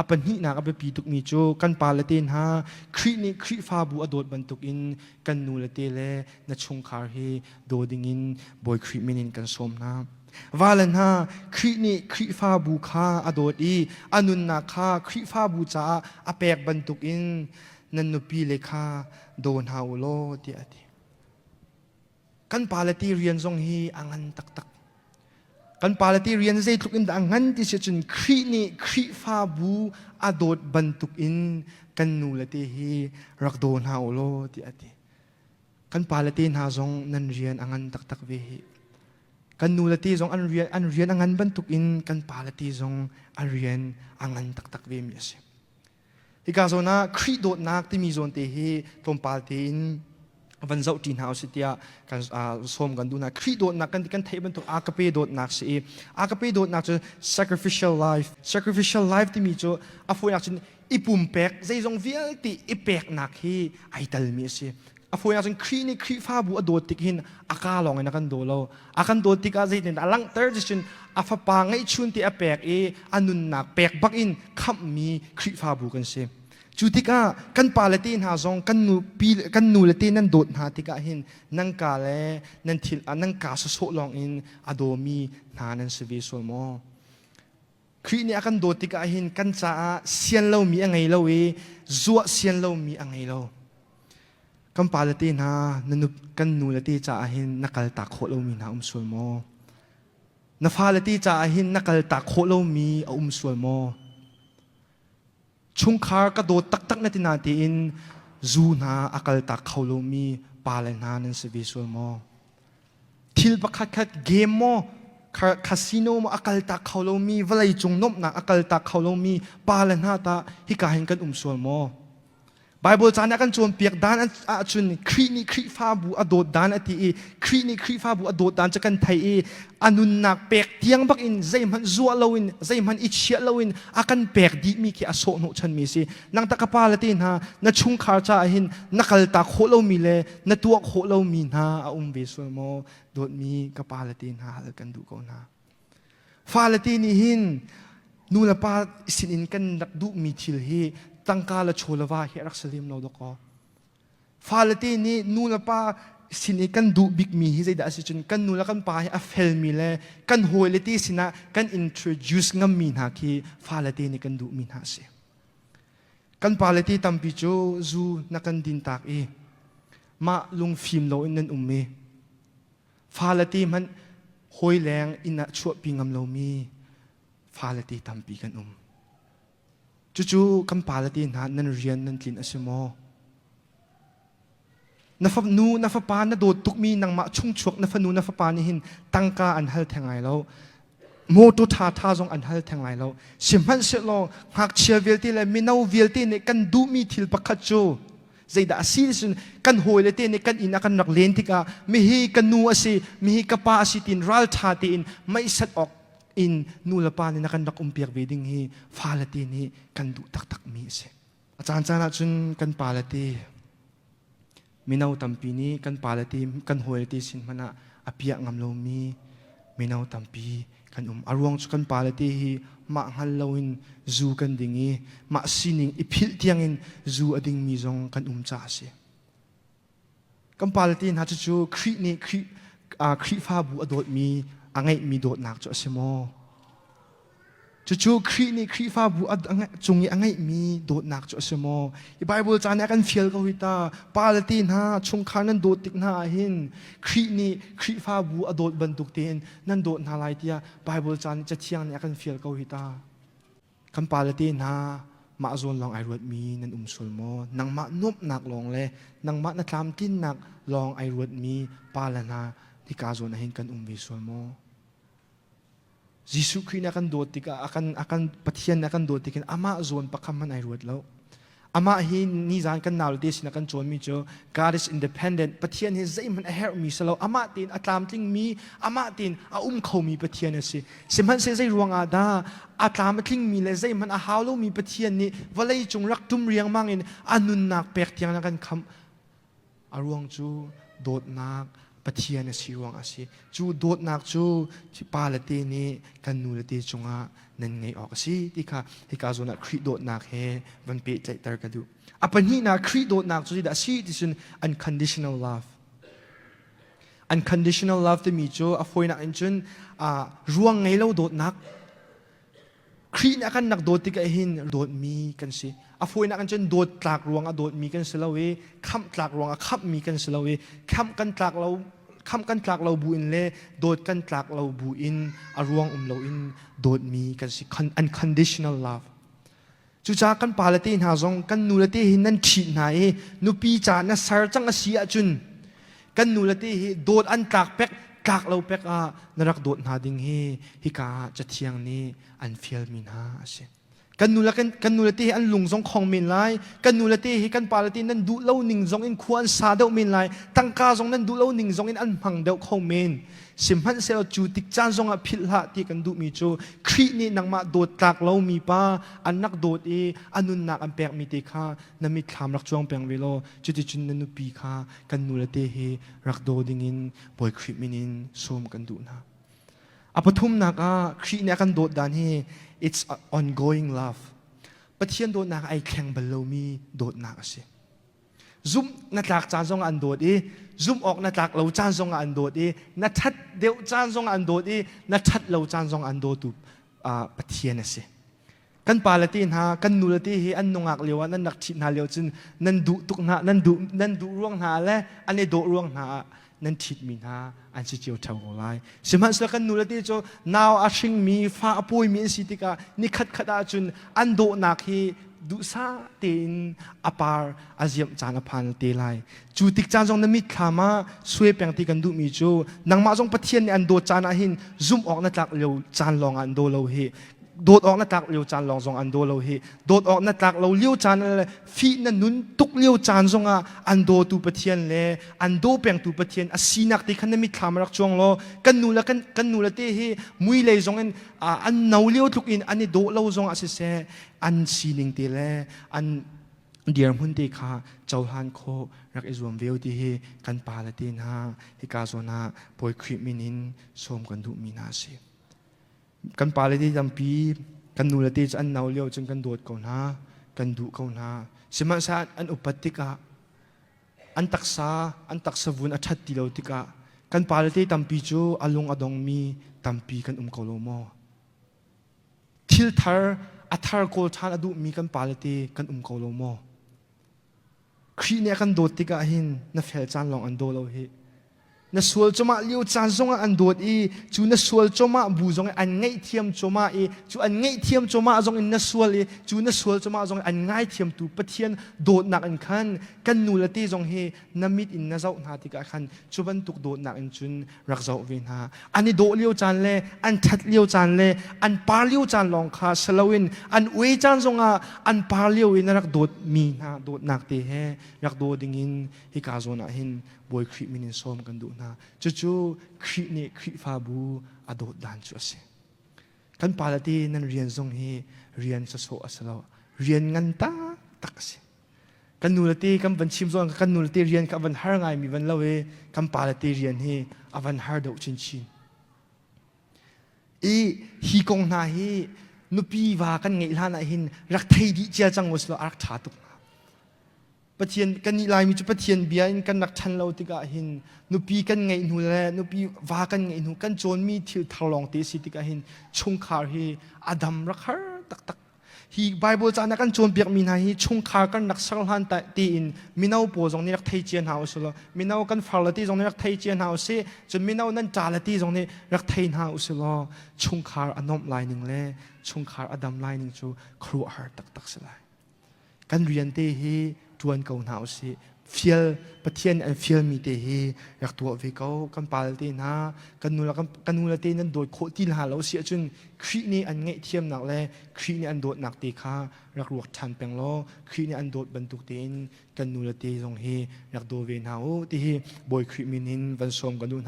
A pahnihnak a biapi tukmi cu kan pale te hna Khrih nih Khrihfabu a dawt bantukin kan nu le te le na chungkhar hi daw dingin Bawi Khrih min in kan sawm hna. Vale hna, Khrih nih Khrihfabu kha a dawt i a nunnak kha Khrihfabu caah a pek bantukin nan nupile kha daw hna u law tiah a ti. Kan pale ti rian zong hi a ngan taktak. Kan pale ti rian zeitluk in dah a ngan ti si cun Khrih nih Khrihfabu a dawt bantuk in kan nu le te hi rak daw hna u law tiah a ti. Kan pale te hna zong nan rian a ngan taktak ve hi. Kan nu le te zong an rian a ngan bantuk in kan pale te zong an rian a ngan taktak ve mi a si. Hika zawn ah Khrih dawtnak timi zawn te hi tlawmpal tein van zoh ṭi hna usih tiah kan sawm kan duh hna. Khrih dawtnak kan theih bantuk agape dawtnak si i agape dawtnak cu sacrificial life. Sacrificial life timi cu a fawinak cun i pumpek zeizong vialte i peknak hi ai telmi a si. A fawinak cun Khrih nih Khrihfabu a dawt tik hin a ka lawng in a kan daw lo. A kan dawt tikah zeitin a langhter ti cun a fapa ngeihchun te a pek i a nunnak pek bak in khamhmi Khrihfabu kan si. Cu tikah kan pa le te hna zong kan nu pi kan nu le te nan dawt hna tikah hin nan ka le nan thil nan ka sawsawh lawng in a dawmi hna nan si ve sual maw? Khrih nih a kan dawt tikah hin kan caah sian lomi a ngei lo i zuah sian lomi a ngei lo. Kan pa le te hna kan nu le te caah hin na kal tak khawh lomi hna um sual maw? Na fale te caah hin na kal tak khawh lomi a um sual maw? Chungkhar ka dawt taktak na ti na tiin zu hna a kal tak kho lomi pa le hna nan si ve sual maw? Thil pakhat khat game maw casino maw a kal tak kho lomi vawlei cung nuamhnak a kal tak kho lomi pa le hna ta hika hin kan um sual maw? Bible ca nih a kan cawnpiak dan ahcun Khrih nih Khrihfabu a dawt dan a ti i Khrih nih Khrihfabu a dawt dan cu kan thei i a nunnak pek tiang bak in zeihmanh zuah loin zeihmanh i chiah loin a kan pek dihmi khi a sawhhnawh chanmi a si. Nang ta ka pa le te hna na chungkhar caah hin na kaltak khawh lomi le na tuah khawh lomi hna a um ve sual maw? Dawtmi ka pa le te hna hal kan duh ko hna. Fale te nih hin nu le pa sinin kan rak duhmi thil hi tangka le chaw le va hi a rak si lem lo dawkaw. Fale te nih nu le pa sin i kan duh bikmi hi zeidah a si cun kan nu le kan pa hi a felmi le kan hawile te sinah kan introduce ngammi hna khi fale te nih kan duhmi hna a si. Kan pale te tampi cu zu na kan din tak i mah lungfim loin nan um i Fale te hmanh hawi leng inn ah chuahpi ngam lomi fale te tampi kan um. Cucu kan pale te hna nan rian nan tlin a si maw? Na fanu na fapa na dawt tukmi nangmah chungchuak na fanu na fapa nih hin tangka an hal theng lai lo. Motor ṭha ṭha zong an hal theng lai lo. Sihmanhsehlaw ngakchia vialte le mino vialte nih kan duhmi thil pakhat cu zeidah a si cun kan hawile te nih kan inn ah kan rak len tikah mihi ka nu a si mihi ka pa a si tiin ralṭha tein meisat awk in nu le pa nih na kan rak umpiak ve ding hi fale te nih kan duh taktakmi a si. A caancaan ah cun kan pale te mino tampi nih kan pale te kan hawile te sin hmanh ah a piah ngam lomi mino tampi kan um. A ruang cu kan pale te hi mah hngal loin zu kan ding i mah sining i philh tiangin zu a dingmi zong kan um caah a si. Kan pale te hna cucu Khrih nih Khrih Khrihfabu a dawtmi a ngeihmi dawtnak cu a si maw? Cucu Khrih nih Khrihfabu a cung i a ngeihmi dawtnak cu a si maw? Hi Baibal ca nih a kan fial ko hi ta. Pa le te hna, chungkhar nan dawt tik hna ah hin Khrih nih Khrihfabu a dawt bantuk tein nan dawt hna lai tiah Baibal ca nih Cathiang nih a kan fial ko hi ta. Kan pa le te hna, mah zawn lawng ai ruatmi nan um sual maw? Nangmah nuamhnak lawng le nangmah na tlamtlinnak lawng ai ruatmi pa le hna hika zawn ah hin kan um ve sual maw? Jesuh Khrih nih a kan dawt tikah a kan Pathian nih a kan dawt tikin amah zawn pakhat hmanh ai ruat lo. Amah hi nizan kan nau te sin a kan cawnmi cu God is independent. Pathian hi zeihmanh a herhmi si lo. Amah tein a tlamtlingmi, amah tein a um khomi Pathian a si. Sihmanhsehlaw zei ruangah dah a tlam a tlingmi le zeihmanh a hau lomi Pathian nih vawlei cung rak tum riangmang in a nunnak pek tiang a kan khamh. A ruang cu dawtnak. Pathian a si ruang a si. Cu dawtnak cu pa le te nih kan nu le te cungah nan ngeih awk a si ti kha hika zawn ah Khrih dawtnak he van pehtlaihter ka duh. A pahnihnak Khrih dawtnak cu zeidah a si ti cun unconditional love. Unconditional love timi cu a fawinak in cun ruang ngei lo dawtnak. Khrih nih a kan rak dawt tikah hin dawtmi kan si. A fawinak in cun dawt tlak ruangah dawtmi kan si lo i khamh tlak ruangah khamhmi kan si lo i khamh kan tlak lo khamh kan tlak lo bu in le dawt kan tlak lo bu in a ruang um loin dawtmi kan si. Unconditional love. Cucaah kan pa le te hna zong kan nu le te hi nan ṭhit hna i nupi ca na ser cang a si ahcun kan nu le te hi dawt an tlak pek tlak lo pek ah na rak dawt hna ding hi hika ah Cathiang nih an fialmi hna a si. Kan nu le kan nu le te hi an lung zong khong men lai. Kan nu le te hi kan pa le te nan duh lo ning zong in khua an sa deuh men lai. Tangka zong nan duh lo ning zong in an hmang deuh kho men. Sihmanhsehlaw cu tik caan zongah philh hlah ti kan duhmi cu Khrih nih nangmah dawt tlak lomi pa an rak dawt i a nunnak an pekmi te kha na mitthlam rak cuang peng ve law cuticun na nupi kha kan nu le te hi rak daw dingin Bawi Khrih min in sawm kan duh hna. A pathumnak ah Khrih nih a kan dawt dan hi it's ongoing love. Pathian dawtnak ai thleng bal lomi dawtnak a si. Zumh na tlak caan zongah an dawt i zumh awk na tlak lo caan zongah an dawt i na ṭhat deuh caan zongah an dawt i na ṭhat lo caan zongah an dawtu Pathian a si. Kan pa le te hna, kan nu le te hi an nungak lio ah nan rak ṭhit hna lio cun nan duh tuk hna, nan duh ruang hna le an i dawh ruang hna ah nan ṭhitmi hna an si cio ṭheo ko lai. Sihmanhsehlaw kan nu le te cu nau a hringmi, fa a pawimi an si tikah ni khatkhat ahcun an dawhnak hi duhsah tein a par a ziamh caan a phan te lai. Cu tik caan zong na mitthlam ah suai peng ti kan duhmi cu nangmah zong Pathian nih an dawt caan ah hin zumh awk na tlak lio caan lawng ah an daw lo hi dawt awk na tlak lio caan lawng zong an daw lo hi dawt awk na tlak lo lio caan le fih na nun tuk lio caan zongah an dawtu Pathian le an daw pengtu Pathian a sinak te khan na mitthlam rak cuang law kan nu le kan nu le te hi mui lei zong in an no lio tluk in an i dawh lo zong ah siseh an sining te le an dirhmun te kha cohlan khawh rak i zuam ve ti hi kan pa le te hna hika zawn ah Bawi Khrih min in sawm kan duhmi hna a si. Kan pale te tampi kan nule te cu an no lio cun kan dawt ko hna, kan duh ko hna. Sihmanhsehlaw an upat tikah an taksa an taksa vun a ṭhat ti lo tikah kan pale te tampi cu a lung a dongmi tampi kan um ko lo maw? Thil thar a thar kawl ṭhan a duhmi kan pale te kan um ko lo maw? Khrih nih a kan dawt tikah hin na fel caan lawng an daw lo hih. Na sual cumah lio caan zongah an dawt i cu na sual cumah bu zong an ngaihthiam cumah i cu an ngaihthiam cumah zong in na sual i cu na sual cumah zong an ngaithiamtu Pathian dawtnak in khan kan nu le te zong hi na mit in na zoh hna tikah khan cu bantuk dawtnak in cun rak zoh ve hna. An i dawh lio caan le an ṭhat lio caan le an par lio caan lawng kha si loin an uai caan zongah an par lio i na rak dawtmi hna dawtnak te he rak daw dingin hika zawn ah hin Bawi Khrih min in sawm kan duh hna. Cucu Khrih nih Khrihfabu a dawt dan cu a si. Kan pa le te nan rian zong hi rian sawsawh a si lo. Rian ngan taktak a si. Kan nu le te kan van chim zong kan nu le te rian kha a van har ngaimi van lo i kan pa le te rian hi a van har deuh chinchin. I hi kong hna hi nupi va kan ngeih hlan ah hin rak thei dih cia cang uslaw a rak ṭha tuk hnga. Pathian kan nih Laimi cu Pathian bia in kan rak ṭhan lo tikah hin nupi kan ngeih hnu le nupi va kan ngeih hnu kan cawnmi thil thar lawng te si tikah hin chungkhar hi a dam rak har taktak. Hi Bible ca na kan cawnpiakmi hna hi chungkhar kan rak ser hlan tein mino pawl zong nih rak thei cia hna usih law mino kan far le ti zong nih rak thei cia hna usih cun mino nan ṭa le ti zong nih rak thei hna usih law chungkhar a nuamh lai ning le chungkhar a dam lai ning cu khuaruahhar taktak si lai. Kan rian te hi ṭuan ko hna usih. Fial Pathian an fialmi te hi rak tuah ve ko. Kan pal te hna, kan nu kan nu le te nan dawt khawh ti hna lo si ahcun Khrih nih an ngaihthiamnak le Khrih nih an dawtnak te kha rak ruak ṭhan peng law Khrih nih an dawt bantuk tein kan nu le te zong hi rak daw ve hna u ti hi Bawi Khrih min in van sawm kan duh hna.